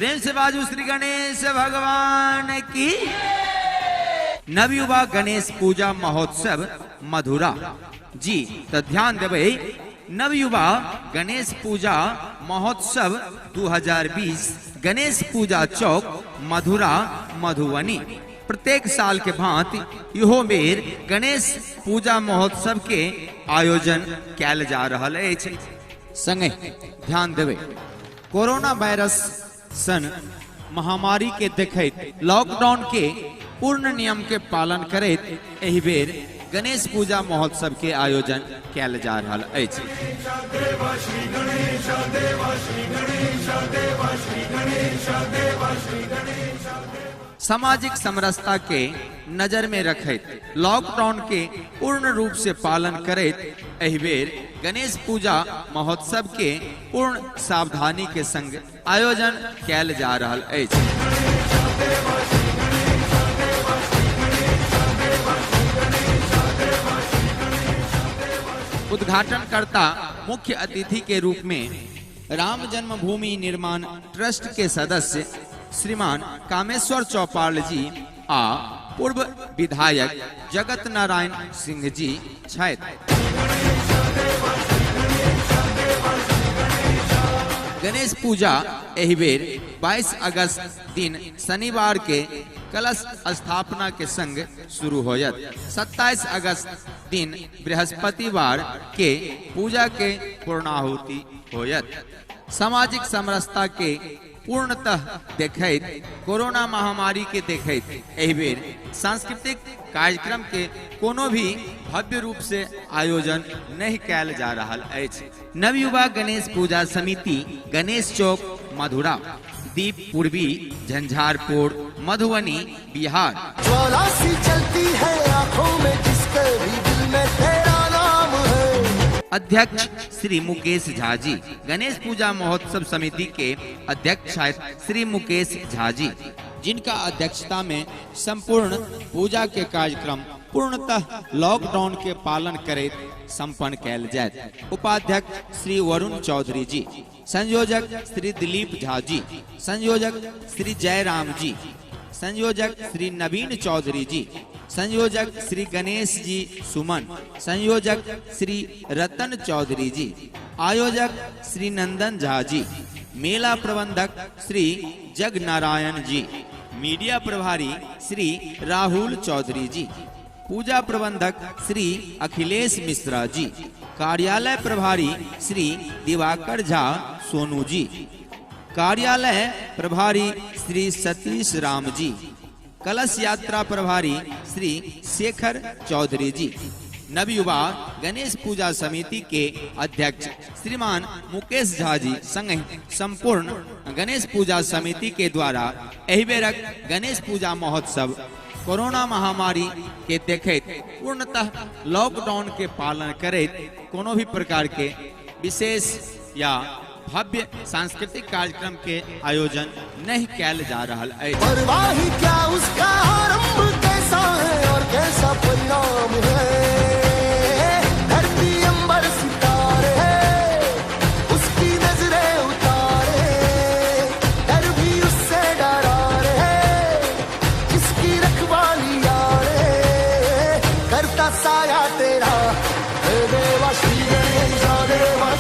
प्रेम से बाजू श्री गणेश भगवान की। नवयुवा गणेश पूजा महोत्सव मधुरा जी, तो ध्यान देबै, नवयुवा गणेश पूजा महोत्सव 2020 गणेश पूजा चौक मधुरा मधुबनी। प्रत्येक साल के भांति इहो बेर गणेश पूजा महोत्सव के आयोजन कैल जा रहल अछि। संगे ध्यान देबै, कोरोना वायरस सन महामारी के देखैत लॉकडाउन के पूर्ण नियम के पालन करैत एहि बेर गणेश पूजा महोत्सव के आयोजन कैल जा रहल अछि। सामाजिक समरसता के नजर में रखैत लॉकडाउन के पूर्ण रूप से पालन करैत एहि बेर गणेश पूजा महोत्सव के पूर्ण सावधानी के संग आयोजन कैल जा रहल अछि। उद्घाटनकर्ता मुख्य अतिथि के रूप में राम जन्मभूमि निर्माण ट्रस्ट के सदस्य श्रीमान कामेश्वर चौपाल जी आ पूर्व विधायक जगत नारायण सिंह जी छथि। गणेश पूजा एहि बेर 22 अगस्त दिन शनिवार के कलश स्थापना के संग शुरू होयत। 27 अगस्त दिन बृहस्पतिवार के पूजा के पूर्णाहुति होयत। सामाजिक समरसता के पूर्णतः देखैत कोरोना महामारी के देखैत एहि बेर सांस्कृतिक कार्यक्रम के कोनो भी भव्य रूप से आयोजन नहीं कैल जा रहल अछि। नवयुवा गणेश पूजा समिति, गणेश चौक मधुरा, दीप पूर्वी, झंझारपुर, मधुबनी, बिहार। ज्वाला सी चलती है आंखों में जिसके भी दिल में तेरा नाम है। अध्यक्ष श्री मुकेश झा जी। गणेश पूजा महोत्सव समिति के अध्यक्ष श्री मुकेश झा जी, जिनका अध्यक्षता में संपूर्ण पूजा के कार्यक्रम पूर्णतः लॉकडाउन के पालन करैत संपन्न कैल जायत। उपाध्यक्ष श्री वरुण चौधरी जी, संयोजक श्री दिलीप झा जी, संयोजक श्री जयराम जी, संयोजक श्री नवीन चौधरी जी, संयोजक श्री गणेश जी सुमन, संयोजक श्री रतन चौधरी जी, आयोजक श्री नंदन झा जी, मेला प्रबंधक श्री जगनारायण जी, मीडिया प्रभारी श्री राहुल चौधरी जी, पूजा प्रबंधक श्री अखिलेश मिश्रा जी, कार्यालय प्रभारी श्री दिवाकर झा सोनू जी, कार्यालय प्रभारी श्री सतीश राम जी, कलश यात्रा प्रभारी श्री शेखर चौधरी जी। नवयुवा गणेश पूजा समिति के अध्यक्ष श्रीमान मुकेश झा जी संग संपूर्ण गणेश पूजा समिति के द्वारा एहि बेरक गणेश पूजा महोत्सव कोरोना महामारी के देखैत पूर्णतः लॉकडाउन के पालन करैत कोनो भी प्रकार के विशेष या भव्य सांस्कृतिक कार्यक्रम के आयोजन नहीं कैल जा रहल अछि। परवाह क्या उसका आरंभ कैसा है और कैसा परिणाम है, धरती अंबर सितारे उसकी नजरें उतारे, डर भी उससे डरा रहे जिसकी रखवाली यारे, करता साया तेरा हे देवा श्री गणेश देवा।